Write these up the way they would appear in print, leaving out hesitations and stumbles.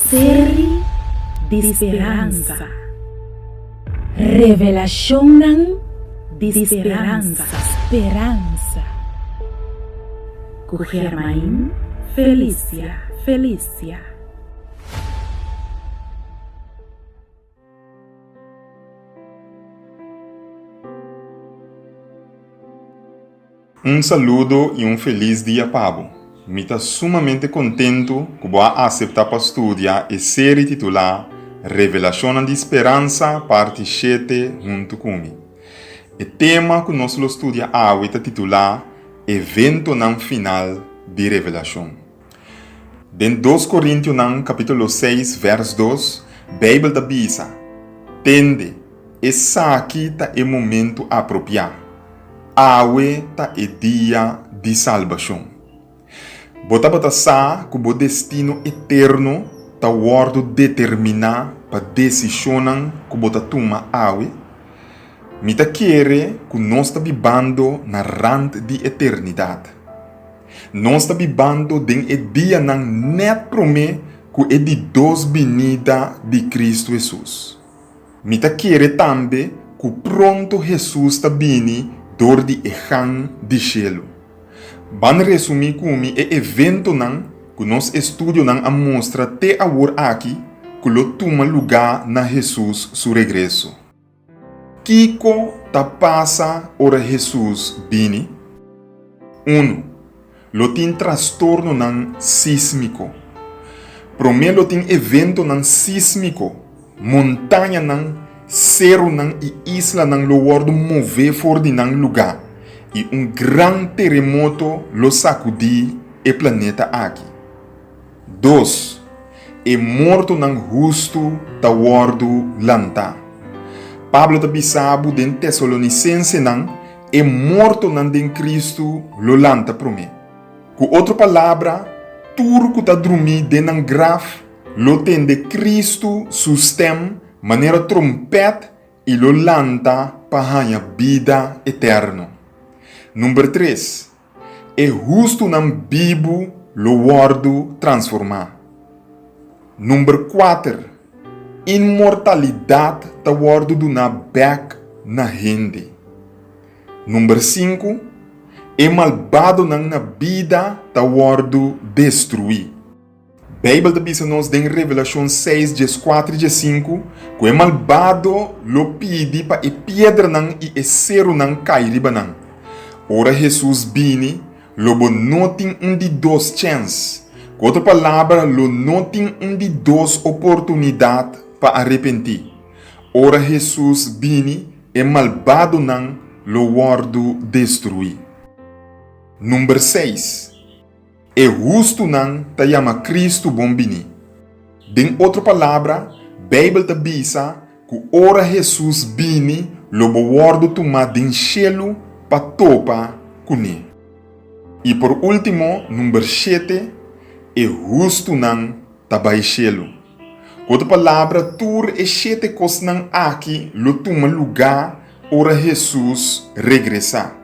Seri di speransa. Revelashonnan di speransa. Speransa. Ku Germain Felicia Felicia. Un saludo i un felis dia pa bo. Mi ta sumamente kontentu ku bo a aseptá pa studia e seri titulá Revelashonnan di Speransa, Parti shete huntu ku mi. E tema ku nos lo studia awe ta titulá Eventonan Final di Revelashon. Den Dos Korintionan kapítulo seis vèrs dos, Beibel ta bisa, Tende, esaki ta e momentu apropiá. Awe ta e dia di salbashon. Bo tabata sa ku bo destino eterno ta wòrdu determiná pa desishonnan ku bo ta tuma awe? Mi ta kere ku nos ta bibando na rant di eternidat. Nos ta bibando den e dianan nèt promé ku e di dos binida di Kristu Hesus. Mi ta kere tambe ku pronto Hesus ta bini dor di e gan di shelu. Ban resumí ku mi e eventonan ku nos estudionan a mustra te awor aki ku lo tuma lugá na Hesus su regreso. Kiko ta pasa ora Hesus bini? Unu, Lo tin trastornonan sísmiko. Promé lo tin eventonan sísmiko, montañanan, serunan i islanan lo wòrdu mové for di nan lugá, i un gran teremoto lo sakudí e planeta aki. Dos, e mortonan hustu ta wòrdu lantá. Pablo ta bisa bo den Tesalonisensenan e mortonan den Kristu lo lanta promé. Ku otro palabra, tur ku ta drumí den nan graf lo tende Kristu su stèm manera trompèt i lo lanta pa haña bida eterno. Number tres, E hustunan bibu lo wòrdu transformá. Number kuater, inmortalidat ta wòrdu duná bèk na hende. Number sinku, e malbadonan na bida ta wòrdu destruí. Beibel ta bisa nos den Revelashon seis dieskuater i diesinku ku e malbado lo pidi pa e piedranan i e serunan kai riba nan. Ora Hesus bini, lo bo no tin un di dos chèns. Ku otro palabra, lo no tin un di dos oportunidat pa arepentí. Ora Hesus bini, e malbadonan lo wòrdu destruí. Number seis. E hustunan ta yama Kristu bon biní. Den otro palabra, Beibel ta bisa ku ora Hesus bini lo bo wòrdu tumá den shelu pa topa kuné. I por último, number shete, e hustunan ta bai shelu. Ku otro palabra, tur e shete kosnan aki lo tuma lugá ora Hesus regresá.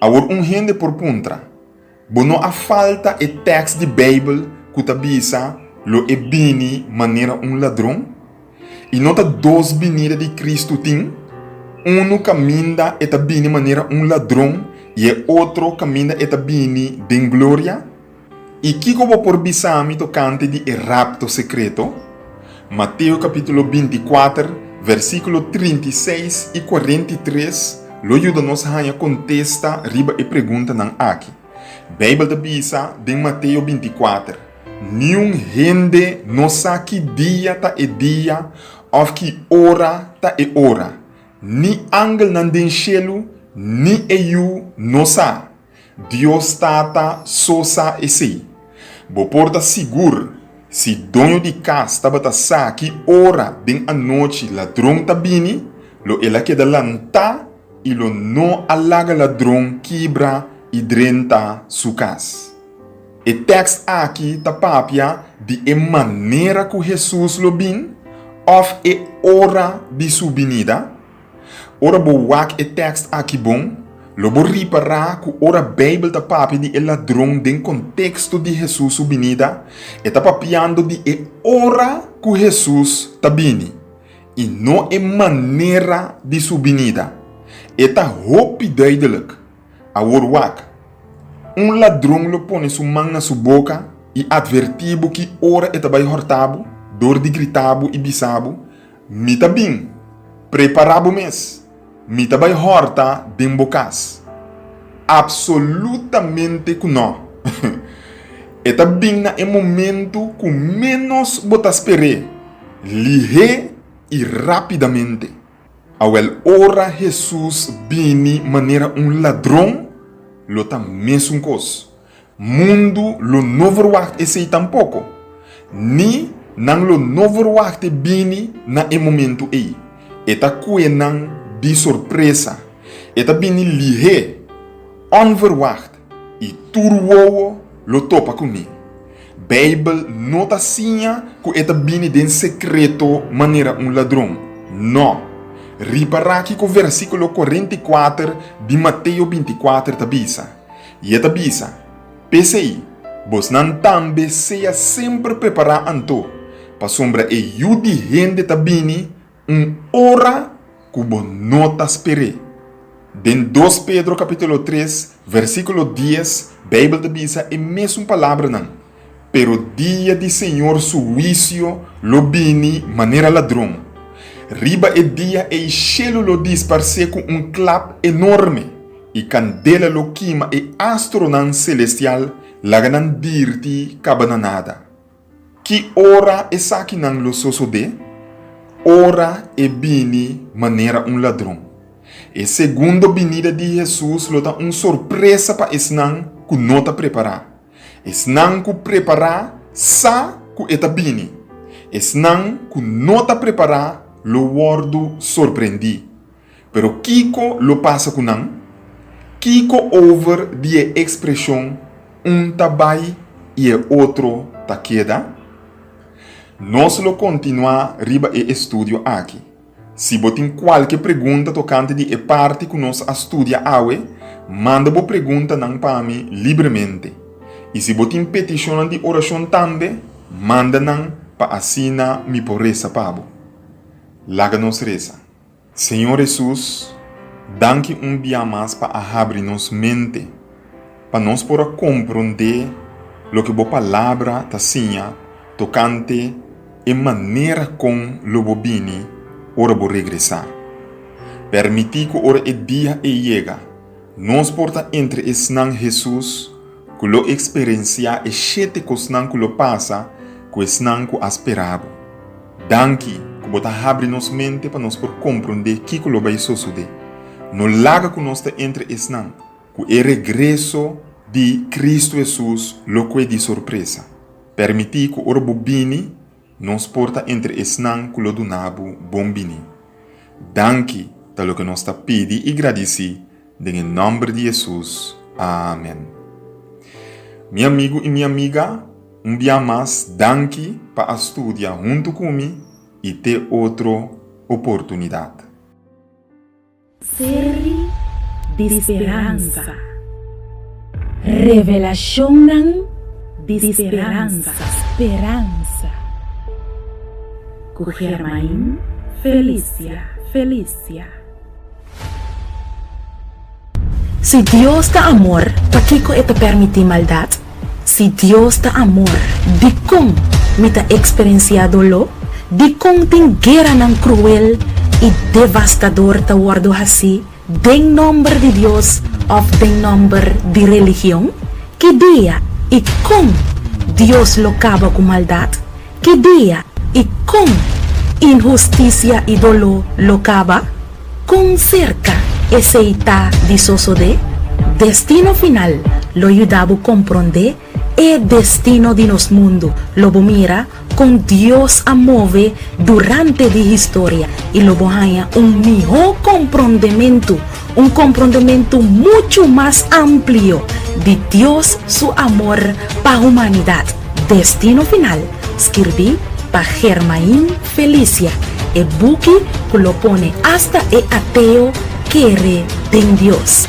Awor un hende por puntra, Bo no a falta e tèks di Beibel ku ta bisa lo e bini manera un ladron? I no ta dos binida di Kristu tin? Unu kaminda e ta bini manera un ladron i e otro kaminda e ta bini den gloria? I kiko bo por bisa mi tokante di e rapto sekreto? Mateo kapítulo bintikuater, versíkulo 36 i 43 lo yuda nos haña kontesta riba e preguntanan aki. Beibel ta bisa den Mateo bintikuater, Niun hende no sa ki dia ta e dia òf ki ora ta e ora, ni angelnan den shelu ni e Yu no sa. Dios Tata so sa esei. Bo por ta sigur, si doño di kas tabata sa ki ora den anochi ladron ta bini, lo el a keda lantá i lo no a laga ladron kibra i drenta su kas. E tèkst aki ta papia di e manera ku Hesus lo bin òf e ora di su binida? Ora bo wak e tèkst aki bon, Lo bo ripará ku ora Beibel ta papia di e ladron den konteksto di Hesus su binida, e ta papiando di e ora ku Hesus ta bini, i no e manera di su binida. E ta hopi duidelik. Awor wak. Un ladron lo pone su man na su boka i atvertí bo ki ora e ta bai hòrta bo dor di grita bo i bisa bo, Mi ta bin! Prepará bo mes! Mi ta bai hòrta den bo kas. Apsolutamente ku nò! E ta bin na e momentu ku ménos bo ta sper'é, lihé i rápidamente. Awèl ora Hesus bini manera un ladron, lo ta mesun kos. Mundu lo no verwagt esei tampoko, ni nan lo no verwagt e bini na e momentu ei. E ta kue nan di sorpresa. E ta bini lihé, onverwagt, i tur wowo lo topa kuné. Beibel no ta siña ku e ta bini den sekreto manera un ladron. Nò. Ripará kiko versíkulo 44 di Mateo 24 ta bisa. I e ta bisa, P'esei, bosnan tambe sea semper prepará anto, pasobra e Yu di hende ta bini un ora ku bo no ta sper'é. Den Dos Pedro kapítulo tres, versíkulo dies, Beibel ta bisa e mesun palabranan, Pero dia di Señor su huisio lo bini manera ladron. Riba e dia ei shelu lo disparsé ku un klap enorme, i kandela lo kima e astronan selestial laga nan dirti kaba na nada. Ki ora esakinan lo sosodé? Ora e bini manera un ladron. E segundo binida di Hesus lo ta un sorpresa pa esnan ku no ta prepará. Esnan ku prepará sa ku e ta bini. Esnan ku no ta prepará lo wòrdu sorprendí. Pero kiko lo pasa ku nan? Kiko over di e ekspreshon un ta bai i e otro ta keda? Nos lo kontinuá riba e estudio aki. Si bo tin kualke pregunta tokante di e parti ku nos a studia awe, manda bo preguntanan pa mi libremente. I si bo tin petishonnan di orashon tambe, manda nan pa asina mi por resa pa bo. Laga nos resa. Señor Hesus, danki un bia mas pa a habri nos mente pa nos por a komprondé loke bo Palabra ta siña tokante e manera kon lo bo bini ora bo regresá. Permití ku ora e dia ei yega, nos por ta entre esnan Hesus ku lo eksperensiá e shete kosnan ku lo pasa ku esnan ku a spera bo. Danki ku bo ta habri nos mente pa nos por komprondé kiko lo bai sosodé. No laga ku nos ta entre esnan Ku e regreso di Kristu Hesus lo kue di sorpresa. Permití ku ora bo bini, nos por ta entre esnan ku lo duna bo bon bini. Danki ta loke nos ta pidi i gradisí den e nòmber di Hesus. Amen. Mi amigu i mi amiga, un bia mas danki pa a studia huntu ku mi i te otro oportunidat. Seri di speransa. Revelashonnan di speransa. Speransa. Ku Germain Felicia. Felicia. Si Dios ta amor, pakiko e ta permití maldat? Si Dios ta amor, dikon mi ta eksperensiá doló? Dikon tin gueranan kruel i devastador ta wòrdu hasí den nòmber di Dios òf den nòmber di religion? Ki dia i kon Dios lo kaba ku maldat? Ki dia i kon inhustisia i doló lo kaba? Kon serka esei ta di sosodé? Destino Final lo yuda bo komprondé e destino di nos mundu. Lo bo mira kon Dios a move durante di historia i lo bo haña un mihó komprondementu, un komprondementu muchu mas amplio di Dios su amor pa humanidat. Destino Final, skirbí pa Germain Felicia, e buki ku lo pone asta e ateo kere den Dios.